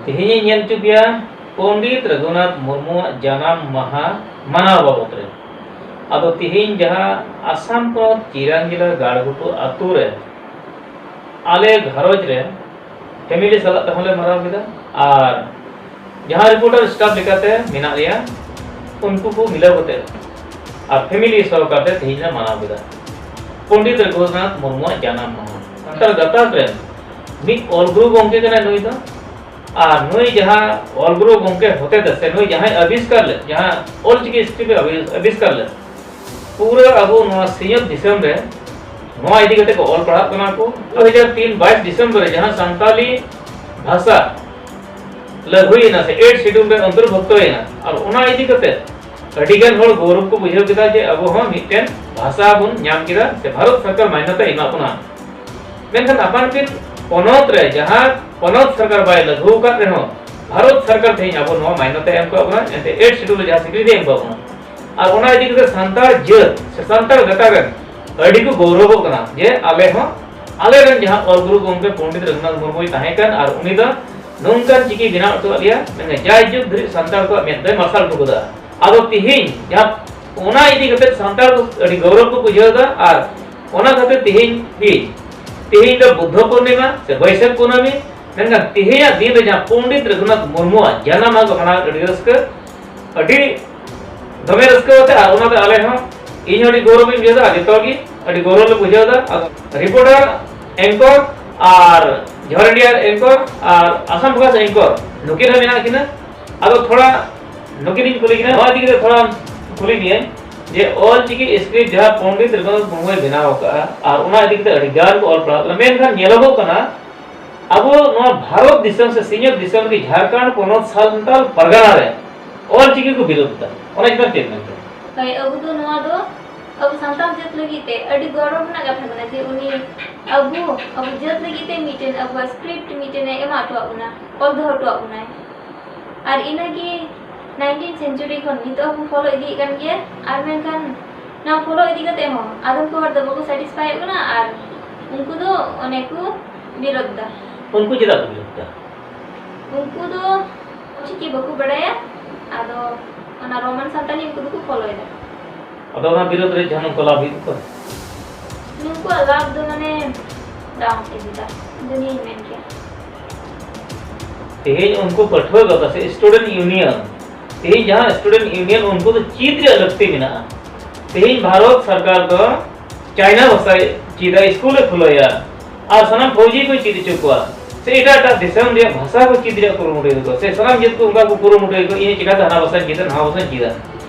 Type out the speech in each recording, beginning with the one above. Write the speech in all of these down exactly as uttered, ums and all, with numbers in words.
ᱛᱮᱦᱮᱧ ᱤᱧ ᱧᱮᱞ ᱦᱚᱪᱚ ᱯᱮᱭᱟ ᱯᱚᱱᱰᱤᱛ ᱨᱚᱜᱷᱩᱱᱟᱛᱷ ᱢᱩᱨᱢᱩᱣᱟᱜ ᱡᱟᱱᱟᱢ ᱢᱟᱦᱟ ᱢᱟᱱᱟᱣ ᱵᱟᱵᱚᱛ ᱨᱮ᱾ ᱟᱫᱚ ᱛᱮᱦᱮᱧ ᱡᱟᱦᱟᱸ ᱟᱥᱟᱢ ᱯᱚᱱᱚᱛ ᱪᱤᱨᱟᱝ ᱡᱮᱞᱟ ᱜᱟᱲᱜᱷᱩᱴᱩ ᱟᱛᱳ ᱨᱮ ᱟᱞᱮ ᱜᱷᱟᱨᱚᱸᱡᱽ ᱨᱮ ᱯᱷᱮᱢᱤᱞᱤ ᱥᱟᱞᱟᱜ ᱛᱮᱦᱚᱸ ᱞᱮ ᱢᱟᱱᱟᱣ ᱠᱮᱫᱟ, ᱟᱨ ᱡᱟᱦᱟᱸ ᱨᱤᱯᱳᱨᱴᱟᱨ ᱥᱴᱟᱯ ᱞᱮᱠᱟᱛᱮ ᱢᱮᱱᱟᱜ ᱞᱮᱭᱟ, ᱩᱱᱠᱩ ᱠᱚ ᱢᱤᱞᱟᱹᱣ ᱠᱟᱛᱮ ᱟᱨ ᱯᱷᱮᱢᱤᱞᱤ ᱥᱚᱦᱚᱠᱟᱨ ᱛᱮ ᱛᱮᱦᱮᱧ ᱞᱮ ᱢᱟᱱᱟᱣ ᱠᱮᱫᱟ ᱯᱚᱱᱰᱤᱛ ᱨᱚᱜᱷᱩᱱᱟᱛᱷ ᱢᱩᱨᱢᱩᱣᱟᱜ ᱡᱟᱱᱟᱢ ᱢᱟᱦᱟ᱾ ᱥᱟᱱᱛᱟᱲ ᱜᱟᱛᱟᱠ ᱨᱮᱱ ᱢᱤᱫ ᱚᱞ ᱜᱩᱨᱩ ᱜᱚᱢᱠᱮ ᱠᱟᱱᱟᱭ ᱱᱩᱭ ᱫᱚ, ᱟᱨ ᱱᱩᱭ ᱡᱟᱦᱟᱸ ᱚᱞ ᱜᱩᱨᱩ ᱜᱚᱢᱠᱮ ᱦᱚᱛᱮᱛᱮ ᱥᱮ ᱱᱩᱭ ᱡᱟᱦᱟᱸᱭ ᱟᱵᱤᱥᱠᱟᱨ ᱞᱮᱫ, ᱡᱟᱦᱟᱸ ᱚᱞᱪᱤᱠᱤ ᱥᱠᱨᱤᱯᱴ ᱮ ᱟᱵᱤᱥᱠᱟᱨ ᱞᱮᱫ, ᱯᱩᱨᱟᱹ ᱟᱵᱚ ᱱᱚᱣᱟ ᱥᱤᱧᱚᱛ ᱫᱤᱥᱚᱢ ᱨᱮ ᱱᱚᱣᱟ ᱤᱫᱤ ᱠᱟᱛᱮ ᱠᱚ ᱚᱞ ᱯᱟᱲᱦᱟᱜ ᱠᱟᱱᱟ ᱠᱚ᱾ ᱫᱩ ᱦᱟᱡᱟᱨ ᱛᱤᱱ ᱵᱟᱭᱤᱥ ᱰᱤᱥᱮᱢᱵᱚᱨ ᱨᱮ ᱡᱟᱦᱟᱸ ᱥᱟᱱᱛᱟᱞᱤ ᱵᱷᱟᱥᱟ ᱞᱟᱹᱜᱩᱭᱮᱱᱟ ᱥᱮ ᱮᱭᱤᱴ ᱥᱤᱰᱩᱞ ᱨᱮ ᱚᱱᱛᱚᱨᱵᱷᱩᱠᱛᱚᱭᱮᱱᱟ, ᱟᱨ ᱚᱱᱟ ᱤᱫᱤ ᱠᱟᱛᱮ ᱟᱹᱰᱤ ᱜᱟᱱ ᱦᱚᱲ ᱜᱚᱨᱚᱵᱽ ᱠᱚ ᱵᱩᱡᱷᱟᱹᱣ ᱠᱮᱫᱟ ᱡᱮ ᱟᱵᱚ ᱦᱚᱸ ᱢᱤᱫᱴᱮᱱ ᱵᱷᱟᱥᱟ ᱵᱚᱱ ᱧᱟᱢ ᱠᱮᱫᱟ ᱥᱮ ᱵᱷᱟᱨᱚᱛ ᱥᱚᱨᱠᱟᱨ ᱢᱟᱱᱱᱚᱛᱟᱭ ᱮᱢᱟ ᱵᱚᱱᱟ᱾ ᱢᱮᱱᱠᱷᱟᱱ ᱟᱯᱟᱱ ᱟᱹᱯᱤᱱ ᱯᱚᱱᱚᱛ ᱨᱮ ᱡᱟᱦᱟᱸ ᱯᱚᱱᱚᱛ ᱥᱚᱨᱠᱟᱨ ᱵᱟᱭ ᱞᱟᱹᱜᱩ ᱟᱠᱟᱫ ᱨᱮᱦᱚᱸ, ᱵᱷᱟᱨᱚᱛ ᱥᱚᱨᱠᱟᱨ ᱛᱮᱦᱮᱧ ᱟᱵᱚ ᱱᱚᱣᱟ ᱢᱟᱱᱱᱚᱛᱟᱭ ᱮᱢ ᱠᱟᱜ ᱵᱚᱱᱟ, ᱮᱱᱛᱮ ᱮᱭᱤᱴ ᱥᱤᱰᱩᱞ ᱨᱮ ᱡᱟᱦᱟᱸ ᱥᱤᱠᱨᱤᱛᱤ ᱮᱢ ᱠᱟᱜ ᱵᱚᱱᱟ᱾ ᱟᱨ ᱚᱱᱟ ᱤᱫᱤ ᱠᱟᱛᱮ ᱥᱟᱱᱛᱟᱲ ᱡᱟᱹᱛ ᱥᱮ ᱥᱟᱱᱛᱟᱲ ᱜᱟᱛᱟᱠ ᱨᱮᱱ ᱟᱹᱰᱤ ᱠᱚ ᱜᱚᱨᱚᱵᱚᱜ ᱠᱟᱱᱟ ᱡᱮ ᱟᱞᱮ ᱦᱚᱸ, ᱟᱞᱮ ᱨᱮᱱ ᱡᱟᱦᱟᱸ ᱚᱞ ᱜᱩᱨᱩ ᱜᱚᱢᱠᱮ ᱯᱚᱱᱰᱤᱛ ᱨᱚᱜᱷᱩᱱᱟᱛᱷ ᱢᱩᱨᱢᱩᱭ ᱛᱟᱦᱮᱸ ᱠᱟᱱ, ᱟᱨ ᱩᱱᱤ ᱫᱚ ᱱᱚᱝᱠᱟᱱ ᱪᱤᱠᱤ ᱵᱮᱱᱟᱣ ᱦᱚᱴᱚ ᱟᱫ ᱞᱮᱭᱟ, ᱢᱮᱱᱠᱷᱟᱱ ᱡᱟᱭᱡᱩᱜᱽ ᱫᱷᱟᱹᱨᱤᱡ ᱥᱟᱱᱛᱟᱲ ᱠᱚᱣᱟᱜ ᱢᱮᱫ ᱫᱚᱭ ᱢᱟᱨᱥᱟᱞ ᱦᱚᱴᱚ ᱠᱟᱫᱟ᱾ ᱟᱫᱚ ᱛᱤᱦᱤᱧ ᱡᱟᱦᱟᱸ ᱚᱱᱟ ᱤᱫᱤ ᱠᱟᱛᱮ ᱥᱟᱱᱛᱟᱲ ᱠᱚ ᱟᱹᱰᱤ ᱜᱚᱨᱚᱵᱽ ᱠᱚ ᱵᱩᱡᱷᱟᱹᱣ ᱮᱫᱟ, ᱟᱨ ᱚᱱᱟ ᱠᱷᱟᱹᱛᱤᱨ ᱛᱤᱦᱤᱧ ᱜᱮ, ᱛᱤᱦᱤᱧ ᱫᱚ ᱵᱩᱫᱽᱫᱷᱚ ᱯᱩᱨᱱᱤᱢᱟ ᱥᱮ ᱵᱟᱹᱭᱥᱟᱹᱠᱷ ᱠᱩᱱᱟᱹᱢᱤ, ᱢᱮᱱᱠᱷᱟᱱ ᱛᱤᱦᱤᱧᱟᱜ ᱫᱤᱱ ᱨᱮ ᱡᱟᱦᱟᱸ ᱯᱚᱱᱰᱤᱛ ᱨᱚᱜᱷᱩᱱᱟᱛᱷ ᱢᱩᱨᱢᱩᱣᱟᱜ ᱡᱟᱱᱟᱢ ᱢᱟᱦᱟ ᱠᱚ ᱢᱟᱱᱟᱣ ᱟᱹᱰᱤ ᱨᱟᱹᱥᱠᱟᱹ, ᱟᱹᱰᱤ ᱫᱚᱢᱮ ᱨᱟᱹᱥᱠᱟᱹ ᱠᱟᱛᱮ, ᱟᱨ ᱚᱱᱟᱛᱮ ᱟᱞᱮ ᱦᱚᱸ, ᱤᱧ ᱦᱚᱸ ᱟᱹᱰᱤ ᱜᱚᱨᱚᱵᱽ ᱤᱧ ᱵᱩᱡᱷᱟᱹᱣ ᱮᱫᱟ, ᱟᱨ ᱡᱚᱛᱚ ᱦᱚᱲ ᱜᱮ ᱟᱹᱰᱤ ᱜᱚᱨᱚᱵᱽ ᱞᱮ ᱵᱩᱡᱷᱟᱹᱣ ᱮᱫᱟ᱾ ᱟᱫᱚ ᱨᱤᱯᱳᱨᱴᱟᱨ, ᱮᱝᱠᱚᱨ ᱟᱨ ᱡᱷᱚᱨ ᱤᱱᱰᱤᱭᱟ ᱮᱝᱠᱚᱨ ᱟᱨ ᱟᱥᱟᱢ ᱯᱷᱳᱠᱟᱥ ᱮᱝᱠᱚᱨ ᱱᱩᱠᱤᱱ ᱦᱚᱸ ᱢᱮᱱᱟᱜ ᱠᱤᱱᱟ᱾ ᱟᱫᱚ ᱛᱷᱚᱲᱟ ᱱᱩᱠᱤᱱᱤᱧ ᱠᱩᱞᱤ ᱠᱤᱱᱟ, ᱱᱚᱣᱟ ᱤᱫᱤ ᱠᱟᱛᱮ ᱛᱷᱚᱲᱟ ᱠᱩᱞᱤ ᱢᱮᱭᱟᱹᱧ ᱡᱮ ᱚᱞ ᱪᱤᱠᱤ ᱥᱠᱨᱤᱯᱴ ᱡᱟᱦᱟᱸ ᱯᱚᱱᱰᱤᱛ ᱨᱚᱜᱷᱩᱱᱟᱛᱷ ᱢᱩᱨᱢᱩᱭ ᱵᱮᱱᱟᱣ ᱟᱠᱟᱫᱼᱟ, ᱟᱨ ᱚᱱᱟ ᱤᱫᱤ ᱠᱟᱛᱮ ᱟᱹᱰᱤ ᱜᱟᱱ ᱠᱚ ᱚᱞ ᱯᱟᱲᱦᱟᱜ ᱠᱟᱱᱟ, ᱢᱮᱱᱠᱷᱟᱱ ᱧᱮᱞᱚᱜᱚᱜ ᱠᱟᱱᱟ ᱟᱵᱚ ᱱᱚᱣᱟ ᱵᱷᱟᱨᱚᱛ ᱫᱤᱥᱚᱢ ᱥᱮ ᱥᱤᱧᱚᱛ ᱫᱤᱥᱚᱢ ᱨᱮᱜᱮ ᱡᱷᱟᱲᱠᱷᱚᱸᱰ ᱯᱚᱱᱚᱛ ᱥᱟᱱᱛᱟᱞ ᱯᱟᱨᱜᱟᱱᱟ ᱨᱮ ᱚᱞ ᱪᱤᱠᱤ ᱠᱚ ᱵᱤᱨᱳᱫ ᱮᱫᱟ᱾ ᱚᱱᱟ ᱪᱮᱛᱟᱱ ᱪᱮᱫ ᱢᱮᱱ ᱛᱟᱢ? ᱦᱳᱭ, ᱟᱵᱚ ᱫᱚ ᱱᱚᱣᱟ ᱫᱚ ᱟᱵᱚ ᱥᱟᱱᱛᱟᱲ ᱡᱟᱹᱛ ᱞᱟᱹᱜᱤᱫ ᱛᱮ ᱟᱹᱰᱤ ᱜᱚᱨᱚᱵᱽ ᱨᱮᱱᱟᱜ ᱠᱟᱛᱷᱟ ᱠᱟᱱᱟ ᱡᱮ ᱩᱱᱤ ᱟᱵᱚ, ᱟᱵᱚ ᱡᱟᱹᱛ ᱞᱟᱹᱜᱤᱫ ᱛᱮ ᱢᱤᱫᱴᱮᱱ ᱟᱵᱚᱣᱟᱜ ᱥᱠᱨᱤᱯᱴ ᱢᱤᱫᱴᱮᱱ ᱮ ᱮᱢᱟ ᱦᱚᱴᱚᱣᱟᱜ ᱵᱚᱱᱟ, ᱚᱞ ᱫᱚᱦᱚ ᱦᱚᱴᱚᱣᱟᱜ ᱵᱚᱱᱟᱭ᱾ ᱟᱨ ᱤᱱᱟᱹᱜᱮ ᱱᱟᱭᱤᱱᱴᱤᱱ ᱥᱮᱱᱪᱩᱨᱤ ᱠᱷᱚᱱ ᱱᱤᱛᱚᱜ ᱦᱚᱸᱵᱚᱱ ᱯᱷᱚᱞᱳ ᱤᱫᱤᱭᱮᱫ ᱠᱟᱱ ᱜᱮᱭᱟ᱾ ᱟᱨ ᱢᱮᱱᱠᱷᱟᱱ ᱱᱚᱣᱟ ᱯᱷᱚᱞᱳ ᱤᱫᱤ ᱠᱟᱛᱮ ᱦᱚᱸ ᱟᱫᱚᱢ ᱠᱚ ᱦᱚᱲ ᱫᱚ ᱵᱟᱠᱚ ᱥᱮᱴᱤᱥᱯᱷᱟᱭᱚᱜ ᱠᱟᱱᱟ, ᱟᱨ ᱩᱱᱠᱩ ᱫᱚ ᱚᱱᱮ ᱠᱚ ᱵᱤᱨᱳᱫ ᱫᱟ᱾ ᱩᱱᱠᱩ ᱪᱮᱫᱟᱜ ᱠᱚ ᱵᱤᱨᱳᱫ ᱫᱟ? ᱩᱱᱠᱩ ᱫᱚ ᱚᱞᱪᱤᱠᱤ ᱵᱟᱠᱚ ᱵᱟᱲᱟᱭᱟ, ᱟᱫᱚ ᱚᱱᱟ ᱨᱳᱢᱟᱱ ᱥᱟᱱᱛᱟᱞᱤ ᱩᱱᱠᱩ ᱫᱚᱠᱚ ᱯᱷᱚᱞᱳᱭᱮᱫᱟ᱾ ᱟᱫᱚ ᱚᱱᱟ ᱵᱤᱨᱳᱫᱷ ᱨᱮ ᱡᱟᱦᱟᱸ ᱱᱚᱝᱠᱟ ᱞᱟᱵᱷ ᱦᱩᱭᱩᱜ ᱠᱟᱱᱟ? ᱱᱩᱠᱩᱣᱟᱜ ᱞᱟᱵᱷ ᱫᱚ ᱢᱟᱱᱮ ᱵᱟᱝ ᱦᱩᱭᱩᱜᱼᱟ, ᱤᱧ ᱫᱚ ᱱᱤᱭᱟᱹᱧ ᱢᱮᱱ ᱠᱮᱭᱟ᱾ ᱛᱮᱦᱮᱧ ᱩᱱᱠᱩ ᱯᱟᱹᱴᱷᱩᱣᱟᱹ ᱜᱟᱶᱛᱟ ᱥᱮ student union, ᱛᱮᱦᱮᱧ ᱡᱟᱦᱟᱸ student union ᱩᱱᱠᱩ ᱫᱚ ᱪᱮᱫ ᱨᱮᱭᱟᱜ ᱞᱟᱹᱠᱛᱤ ᱢᱮᱱᱟᱜᱼᱟ? ᱛᱮᱦᱮᱧ ᱵᱷᱟᱨᱚᱛ ᱥᱚᱨᱠᱟᱨ ᱫᱚ ᱪᱟᱭᱱᱟ ᱵᱷᱟᱥᱟᱭ ᱪᱮᱫᱟ, ᱥᱠᱩᱞᱮ ᱠᱷᱩᱞᱟᱹᱣᱟ, ᱟᱨ ᱥᱟᱱᱟᱢ ᱯᱷᱳᱣᱡᱤ ᱠᱚᱭ ᱪᱮᱫ ᱦᱚᱪᱚ ᱠᱚᱣᱟ, ᱥᱮ ᱮᱴᱟᱜ ᱮᱴᱟᱜ ᱫᱤᱥᱚᱢ ᱨᱮᱭᱟᱜ ᱵᱷᱟᱥᱟ ᱠᱚ ᱪᱮᱫ ᱨᱮᱭᱟᱜ ᱠᱩᱨᱩᱢᱩᱴᱩᱭ ᱫᱟᱠᱚ, ᱥᱮ ᱥᱟᱱᱟᱢ ᱡᱟᱹᱛ ᱠᱚ ᱚᱱᱠᱟ ᱠᱚ ᱠᱩᱨᱩᱢᱩᱴᱩᱭ ᱫᱟᱠᱚ, ᱤᱧ ᱪᱤᱠᱟᱹᱛᱮ ᱦᱟᱱᱟ ᱵᱷᱟᱥᱟᱧ ᱪᱮᱫᱟ, ᱱᱟᱣᱟ ᱵᱷᱟᱥᱟᱧ ᱪᱮᱫᱟ᱾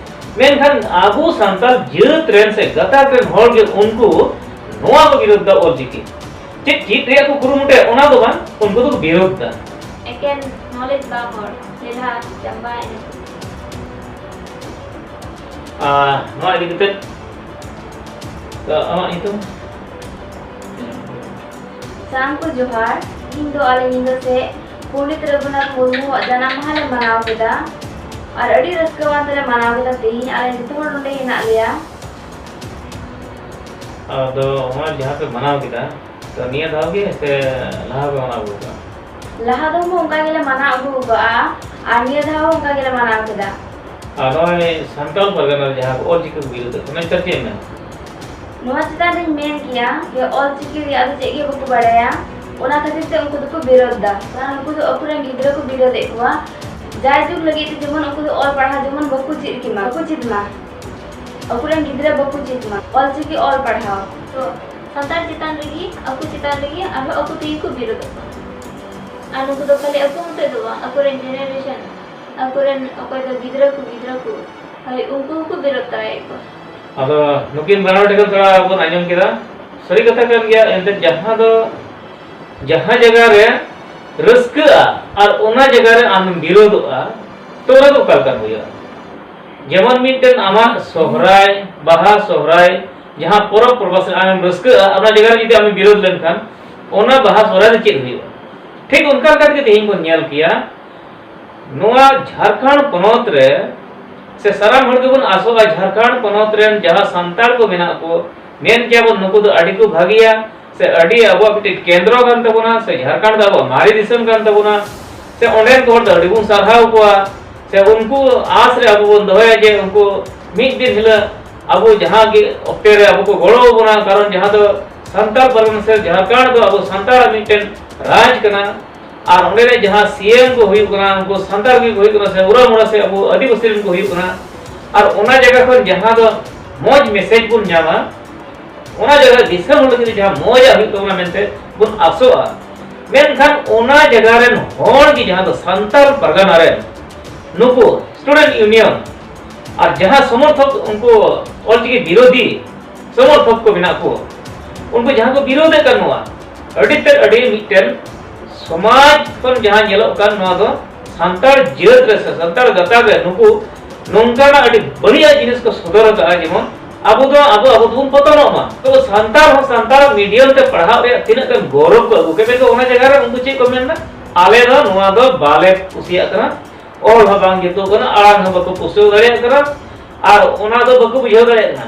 ᱢᱮᱱᱠᱷᱟᱱ ᱟᱵᱚ ᱥᱟᱱᱛᱟᱲ ᱡᱟᱹᱛ ᱨᱮᱱ ᱥᱮ ᱜᱟᱛᱟᱠ ᱨᱮᱱ ᱦᱚᱲ ᱜᱮ ᱩᱱᱠᱩ ᱱᱚᱣᱟ ᱠᱚ ᱵᱤᱨᱳᱫᱷ ᱫᱟ, ᱚᱞᱪᱤᱠᱤ ᱪᱮᱫ ᱪᱮᱫ ᱨᱮᱭᱟᱜ ᱠᱚ ᱠᱩᱨᱩᱢᱩᱴᱩᱭᱟ, ᱚᱱᱟ ᱫᱚ ᱵᱟᱝ, ᱩᱱᱠᱩ ᱫᱚᱠᱚ ᱵᱤᱨᱳᱫᱷ ᱫᱟ᱾ ᱮᱠᱮᱱ ᱱᱚᱞᱮᱡᱽ ᱵᱟᱝ ᱦᱚᱲ, ᱞᱮᱞᱦᱟ ᱪᱟᱢᱵᱟ ᱮᱱᱮᱡ᱾ ᱟᱨ ᱱᱚᱣᱟ ᱤᱫᱤ ᱠᱟᱛᱮ ᱛᱚ ᱟᱢᱟᱜ ᱧᱩᱛᱩᱢ? ᱥᱟᱱᱟᱢ ᱠᱚ ᱡᱚᱦᱟᱨ᱾ ᱤᱧ ᱫᱚ ᱟᱞᱮ ᱧᱤᱫᱟᱹ ᱥᱮᱫ ᱯᱚᱱᱰᱤᱛ ᱨᱚᱜᱷᱩᱱᱟᱛᱷ ᱢᱩᱨᱢᱩᱣᱟᱜ ᱡᱟᱱᱟᱢ ᱢᱟᱦᱟ ᱞᱮ ᱢᱟᱱᱟᱣ ᱠᱮᱫᱟ ᱟᱨ ᱟᱹᱰᱤ ᱨᱟᱹᱥᱠᱟᱹᱣᱟᱱ ᱛᱮᱞᱮ ᱢᱟᱱᱟᱣ ᱠᱮᱫᱟ᱾ ᱛᱮᱦᱮᱧ ᱟᱞᱮ ᱡᱚᱛᱚ ᱦᱚᱲ ᱱᱚᱰᱮ ᱦᱮᱱᱟᱜ ᱞᱮᱭᱟ᱾ ᱟᱫᱚ ᱚᱱᱟ ᱡᱟᱦᱟᱸ ᱯᱮ ᱢᱟᱱᱟᱣ ᱠᱮᱫᱟ, ᱛᱚ ᱱᱤᱭᱟᱹ ᱫᱷᱟᱣ ᱜᱮ ᱥᱮ ᱞᱟᱦᱟ ᱯᱮ ᱢᱟᱱᱟᱣ ᱟᱹᱜᱩ ᱠᱟᱜᱼᱟ? ᱞᱟᱦᱟ ᱫᱚ ᱦᱚᱸ ᱚᱱᱠᱟ ᱜᱮᱞᱮ ᱢᱟᱱᱟᱣ ᱟᱹᱜᱩ ᱠᱟᱜᱼᱟ ᱟᱨ ᱱᱤᱭᱟᱹ ᱫᱷᱟᱣ ᱦᱚᱸ ᱚᱱᱠᱟ ᱜᱮᱞᱮ ᱢᱟᱱᱟᱣ ᱠᱮᱫᱟ᱾ ᱟᱨ ᱱᱚᱜᱼᱚᱭ ᱥᱟᱱᱛᱟᱲ ᱯᱟᱨᱜᱟᱱᱟ ᱨᱮ ᱡᱟᱦᱟᱸ ᱚᱞᱪᱤᱠᱤ ᱠᱚ ᱵᱤᱨᱩᱫᱷ ᱮᱫ ᱠᱟᱱᱟ, ᱪᱮᱫ ᱢᱮᱱ? ᱱᱚᱣᱟ ᱪᱮᱛᱟᱱ ᱨᱤᱧ ᱢᱮᱱ ᱠᱮᱭᱟ ᱡᱮ ᱚᱞᱪᱤᱠᱤ ᱨᱮᱭᱟᱜ ᱫᱚ ᱪᱮᱫ ᱜᱮ ᱵᱟᱠᱚ ᱵᱟᱲᱟᱭᱟ, ᱚᱱᱟ ᱠᱷᱟᱹᱛᱤᱨ ᱛᱮ ᱩᱱᱠᱩ ᱫᱚᱠᱚ ᱵᱤᱨᱳᱫᱷ ᱫᱟ᱾ ᱠᱟᱨᱚᱱ ᱩᱱᱠᱩ ᱫᱚ ᱟᱠᱚᱨᱮᱱ ᱜᱤᱫᱽᱨᱟᱹ ᱠᱚ ᱵᱤᱨᱳᱫᱷ ᱮᱫ ᱠᱚᱣᱟ᱾ ᱡᱟᱭᱡᱩᱜᱽ ᱞᱟᱹᱜᱤᱫ ᱛᱮ ᱡᱮᱢᱚᱱ ᱩᱱᱠᱩ ᱫᱚ ᱚᱞ ᱯᱟᱲᱦᱟᱣ ᱡᱮᱢᱚᱱ ᱵᱟᱠᱚ ᱪᱮᱫ ᱠᱮᱢᱟ, ᱵᱟᱠᱚ ᱪᱮᱫ ᱢᱟ, ᱟᱠᱚᱨᱮᱱ ᱜᱤᱫᱽᱨᱟᱹ ᱵᱟᱠᱚ ᱪᱮᱫ ᱢᱟ ᱚᱞᱪᱤᱠᱤ ᱚᱞ ᱯᱟᱲᱦᱟᱣ᱾ ᱛᱚ ᱥᱟᱱᱛᱟᱲ ᱪᱮᱛᱟᱱ ᱨᱮᱜᱮ, ᱟᱠᱚ ᱪᱮᱛᱟᱱ ᱨᱮᱜᱮ ᱟᱨᱦᱚᱸ ᱟᱠᱚ ᱛᱮᱜᱮ ᱠᱚ ᱵᱤᱨᱳᱫᱷᱚᱜ ᱠᱟᱱᱟ᱾ ᱟᱨ ᱱᱩᱠᱩ ᱫᱚ ᱠᱷᱟᱹᱞᱤ ᱟᱠᱚ ᱢᱚᱛᱚ ᱫᱚ ᱵᱟᱝ, ᱟᱠᱚᱨᱮᱱ ᱡᱮᱱᱟᱨᱮᱥᱚᱱ, ᱟᱠᱚᱨᱮᱱ ᱚᱠᱚᱭ ᱫᱚ ᱜᱤᱫᱽᱨᱟᱹ ᱠᱚ, ᱜᱤᱫᱽᱨᱟᱹ ᱠᱚ, ᱦᱳᱭ, ᱩᱱᱠᱩ ᱦᱚᱸᱠᱚ ᱵᱤᱨᱳᱫᱷ ᱛᱟᱨᱟᱭᱮᱫ ᱠᱚᱣᱟ᱾ ᱟᱫᱚ ᱱᱩᱠᱤᱱ ᱵᱟᱱᱟ ᱦᱚᱲ ᱴᱷᱮᱱ ᱠᱷᱚᱱ ᱛᱷᱚᱲᱟ ᱵᱚᱱ ᱟᱸᱡᱚᱢ ᱠᱮᱫᱟ᱾ ᱥᱟᱹᱨᱤ ᱠᱟᱛᱷᱟ ᱠᱟᱱ ᱜᱮᱭᱟ, ᱮᱱᱛᱮᱫ ᱡᱟᱦᱟᱸ ᱫᱚ, ᱡᱟᱦᱟᱸ ᱡᱟᱭᱜᱟ ᱨᱮ ᱨᱟᱹᱥᱠᱟᱹᱜᱼᱟ ᱟᱨ ᱚᱱᱟ ᱡᱟᱭᱜᱟ ᱨᱮ ᱟᱢᱮᱢ ᱵᱤᱨᱳᱫᱷᱚᱜᱼᱟ, ᱛᱚ ᱚᱱᱟ ᱫᱚ ᱚᱠᱟ ᱞᱮᱠᱟᱱ ᱦᱩᱭᱩᱜᱼᱟ? ᱡᱮᱢᱚᱱ ᱢᱤᱫᱴᱮᱱ ᱟᱢᱟᱜ ᱥᱚᱦᱨᱟᱭ, ᱵᱟᱦᱟ, ᱥᱚᱦᱨᱟᱭ, ᱡᱟᱦᱟᱸ ᱯᱚᱨᱚᱵᱽ ᱯᱚᱨᱵᱟᱥ ᱨᱮ ᱟᱢᱮᱢ ᱨᱟᱹᱥᱠᱟᱹᱜᱼᱟ, ᱚᱱᱟ ᱡᱟᱭᱜᱟ ᱨᱮ ᱡᱩᱫᱤ ᱟᱢᱮᱢ ᱵᱤᱨᱳᱫᱷ ᱞᱮᱱᱠᱷᱟᱱ, ᱚᱱᱟ ᱵᱟᱦᱟ ᱥᱚᱦᱨᱟᱭ ᱨᱮ ᱪᱮᱫ ᱦᱩᱭᱩᱜᱼᱟ? ᱴᱷᱤᱠ ᱚᱱᱠᱟ ᱞᱮᱠᱟ ᱛᱮᱜᱮ ᱛᱮᱦᱮᱧ ᱵᱚᱱ ᱧᱮᱞ ᱠᱮᱭᱟ, ᱱᱚᱣᱟ ᱡᱷᱟᱲᱠᱷᱚᱸᱰ ᱯᱚᱱᱚᱛ ᱨᱮ ᱥᱮ ᱥᱟᱱᱟᱢ ᱦᱚᱲ ᱜᱮᱵᱚᱱ ᱟᱥᱚᱜᱼᱟ, ᱡᱷᱟᱲᱠᱷᱚᱸᱰ ᱯᱚᱱᱚᱛ ᱨᱮᱱ ᱡᱟᱦᱟᱸ ᱥᱟᱱᱛᱟᱲ ᱠᱚ ᱢᱮᱱᱟᱜ ᱠᱚ, ᱢᱮᱱ ᱠᱮᱭᱟᱵᱚᱱ ᱱᱩᱠᱩ ᱫᱚ ᱟᱹᱰᱤ ᱠᱚ ᱵᱷᱟᱹᱜᱤᱭᱟ, ᱥᱮ ᱟᱹᱰᱤ ᱟᱵᱚᱣᱟᱜ ᱢᱤᱫᱴᱤᱡ ᱠᱮᱱᱫᱨᱚ ᱠᱟᱱ ᱛᱟᱵᱚᱱᱟ, ᱥᱮ ᱡᱷᱟᱲᱠᱷᱚᱸᱰ ᱫᱚ ᱟᱵᱚᱣᱟᱜ ᱢᱟᱨᱮ ᱫᱤᱥᱚᱢ ᱠᱟᱱ ᱛᱟᱵᱚᱱᱟ, ᱥᱮ ᱚᱸᱰᱮᱱ ᱠᱚ ᱦᱚᱲ ᱫᱚ ᱟᱹᱰᱤ ᱵᱚᱱ ᱥᱟᱨᱦᱟᱣ ᱠᱚᱣᱟ, ᱥᱮ ᱩᱱᱠᱩ ᱟᱸᱥ ᱨᱮ ᱟᱵᱚ ᱵᱚᱱ ᱫᱚᱦᱚᱭᱟ ᱡᱮ ᱩᱱᱠᱩ ᱢᱤᱫ ᱫᱤᱱ ᱦᱤᱞᱳᱜ ᱟᱵᱚ ᱡᱟᱦᱟᱸ ᱜᱮ ᱚᱠᱛᱮ ᱨᱮ ᱟᱵᱚ ᱠᱚ ᱜᱚᱲᱚ ᱟᱵᱚᱱᱟ, ᱠᱟᱨᱚᱱ ᱡᱟᱦᱟᱸ ᱫᱚ ᱥᱟᱱᱛᱟᱲ ᱯᱟᱨᱜᱟᱱᱟ ᱥᱮ ᱡᱷᱟᱲᱠᱷᱚᱸᱰ ᱫᱚ ᱟᱵᱚ ᱥᱟᱱᱛᱟᱲᱟᱜ ᱢᱤᱫᱴᱮᱱ ᱨᱟᱡᱽ ᱠᱟᱱᱟ, ᱟᱨ ᱚᱸᱰᱮ ᱨᱮ ᱡᱟᱦᱟᱸ ᱥᱤ ᱮᱢ ᱠᱚ ᱦᱩᱭᱩᱜ ᱠᱟᱱᱟ, ᱩᱱᱠᱩ ᱥᱟᱱᱛᱟᱲ ᱜᱮ ᱠᱚ ᱦᱩᱭᱩᱜ ᱠᱟᱱᱟ, ᱥᱮ ᱩᱨᱟᱢᱩᱨᱟ ᱥᱮ ᱟᱵᱚ ᱟᱹᱫᱤᱵᱟᱹᱥᱤ ᱨᱮᱱ ᱠᱚ ᱦᱩᱭᱩᱜ ᱠᱟᱱᱟ, ᱟᱨ ᱚᱱᱟ ᱡᱟᱭᱜᱟ ᱠᱷᱚᱱ ᱡᱟᱦᱟᱸ ᱫᱚ ᱢᱚᱡᱽ ᱢᱮᱥᱮᱡᱽ ᱵᱚᱱ ᱧᱟᱢᱟ, ᱚᱱᱟ ᱡᱟᱭᱜᱟ ᱨᱮ ᱫᱤᱥᱚᱢ ᱦᱚᱲ ᱞᱟᱹᱜᱤᱫ ᱡᱟᱦᱟᱸ ᱢᱚᱡᱽ ᱟᱜ ᱦᱩᱭᱩᱜ ᱛᱟᱵᱚᱱᱟ ᱢᱮᱱᱛᱮ ᱵᱚᱱ ᱟᱥᱚᱜᱼᱟ᱾ ᱢᱮᱱᱠᱷᱟᱱ ᱚᱱᱟ ᱡᱟᱭᱜᱟ ᱨᱮᱱ ᱦᱚᱲ ᱜᱮ, ᱡᱟᱦᱟᱸ ᱫᱚ ᱥᱟᱱᱛᱟᱲ ᱯᱟᱨᱜᱟᱱᱟ ᱨᱮᱱ ᱱᱩᱠᱩ ᱥᱴᱩᱰᱮᱱᱴ ᱤᱭᱩᱱᱤᱭᱚᱱ ᱟᱨ ᱡᱟᱦᱟᱸ ᱥᱚᱢᱚᱨᱛᱷᱚᱠ, ᱩᱱᱠᱩ ᱚᱞᱪᱤᱠᱤ ᱵᱤᱨᱳᱫᱷᱤ ᱥᱚᱢᱚᱨᱛᱷᱚᱠ ᱠᱚ ᱢᱮᱱᱟᱜ ᱠᱚ, ᱩᱱᱠᱩ ᱡᱟᱦᱟᱸ ᱠᱚ ᱵᱤᱨᱳᱫᱷᱮᱫ ᱠᱟᱱ, ᱱᱚᱣᱟ ᱟᱹᱰᱤ ᱛᱮᱫ, ᱟᱹᱰᱤ ᱢᱤᱫᱴᱮᱱ ᱥᱚᱢᱟᱡᱽ ᱠᱷᱚᱱ ᱡᱟᱦᱟᱸ ᱧᱮᱞᱚᱜ ᱠᱟᱱ, ᱱᱚᱣᱟ ᱫᱚ ᱥᱟᱱᱛᱟᱲ ᱡᱟᱹᱛ ᱨᱮ ᱥᱮ ᱥᱟᱱᱛᱟᱲ ᱜᱟᱛᱟᱠ ᱨᱮ ᱱᱩᱠᱩ ᱱᱚᱝᱠᱟᱱᱟᱜ ᱟᱹᱰᱤ ᱵᱟᱹᱲᱤᱡᱟᱜ ᱡᱤᱱᱤᱥ ᱠᱚ ᱥᱚᱫᱚᱨ ᱟᱠᱟᱫᱼᱟ, ᱡᱮᱢᱚᱱ ᱟᱵᱚ ᱫᱚ, ᱟᱵᱚ, ᱟᱵᱚ ᱫᱚᱵᱚᱱ ᱯᱚᱛᱚᱱᱚᱜ ᱢᱟ᱾ ᱛᱚ ᱥᱟᱱᱛᱟᱲ ᱦᱚᱸ ᱥᱟᱱᱛᱟᱲ ᱢᱤᱰᱤᱭᱟᱢ ᱛᱮ ᱯᱟᱲᱦᱟᱣ ᱨᱮᱭᱟᱜ ᱛᱤᱱᱟᱹᱜ ᱜᱟᱱ ᱜᱚᱨᱚᱵᱽ ᱠᱚ ᱟᱹᱜᱩ ᱠᱮᱫ, ᱢᱮᱱᱠᱷᱟᱱ ᱚᱱᱟ ᱡᱟᱭᱜᱟ ᱨᱮ ᱩᱱᱠᱩ ᱪᱮᱫ ᱠᱚ ᱢᱮᱱᱫᱟ? "ᱟᱞᱮ ᱫᱚ ᱱᱚᱣᱟ ᱫᱚ ᱵᱟᱞᱮ ᱠᱩᱥᱤᱭᱟᱜ ᱠᱟᱱᱟ, ᱚᱞ ᱦᱚᱸ ᱵᱟᱝ ᱡᱩᱛᱩᱜ ᱠᱟᱱᱟ, ᱟᱲᱟᱝ ᱦᱚᱸ ᱵᱟᱠᱚ ᱯᱩᱥᱴᱟᱹᱣ ᱫᱟᱲᱮᱭᱟᱜ ᱠᱟᱱᱟ, ᱟᱨ ᱚᱱᱟ ᱫᱚ ᱵᱟᱠᱚ ᱵᱩᱡᱷᱟᱹᱣ ᱫᱟᱲᱮᱭᱟᱜ ᱠᱟᱱᱟ,